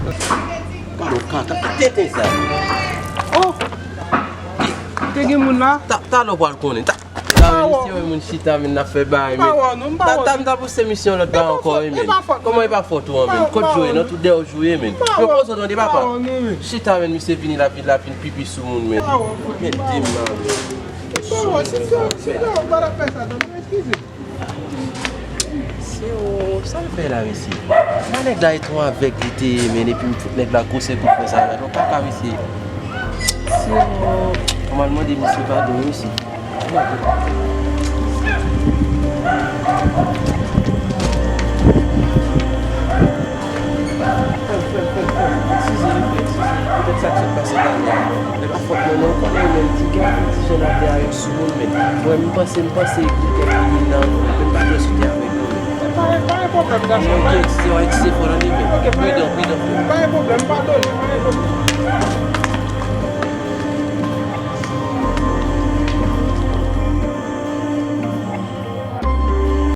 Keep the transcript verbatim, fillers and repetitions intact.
Gade yon kaka, tenten sa. Oh! Te gen moun la? Ta, talè w pral konnen. Ta, ta, men misye wè moun chita, men n ap fè bagay, men. Ta, ta, m ta pouse misye yon lòt bagay ankò, wi, men. Kòman e pa fòt ou an, men? Kot Joe nan tout dèyè w Joe, men. Yo poze w tande, papa. Chita, men, misye vini la, vin la, vin pipi sou moun, men. Men di m la, men. Mesye, o, sa l fè la, mesye? Sa nèg la e tro avèg li te ye, men, epi m fout nèg la gwosè kout pwen sa la, non, papa, mesye. Mesye, o, m al mande misye padon, mesye. Frè m, frè m, frè m, frè m, eskize wi, frè, eskize. Poutèt sa k sot pase la, men. Men pa fòt mwen, non, ou konnen menm, ti gade ti jan n ap deraye sou moun, men. Mwen, m panse, m panse, poutèt li nan, men m pa dwe sou te avèk nou, men. Pa, pa gen pwoblèm, gason. Ok, eskize, eskize fò, tande, men. Ok, pa gen, pridan, pridan, frè. Pa gen pwoblèm, padone, pa gen pwoblèm.